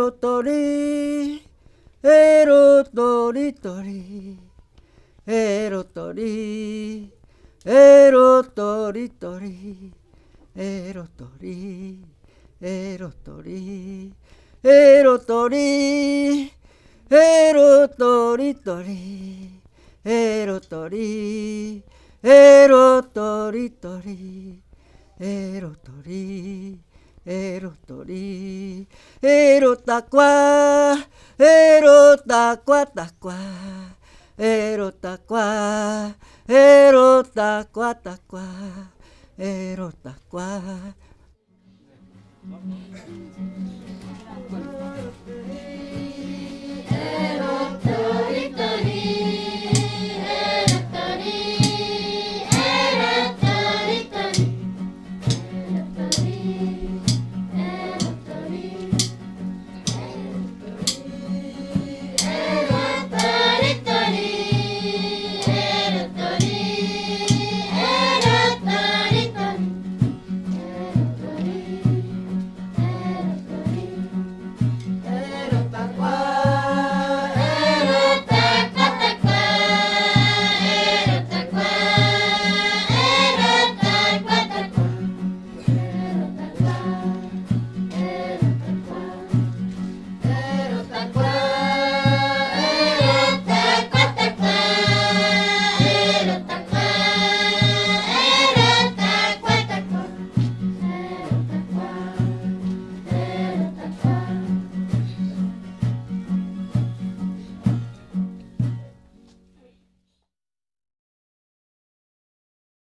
Ero tori, ero tori tori, ero tori, ero tori tori, ero tori, ero tori, ero tori, ero tori tori, ero tori, ero tori tori, ero tori, ero tori, ero takua, ero takua takua, ero takua, ero takua takua, ero takua.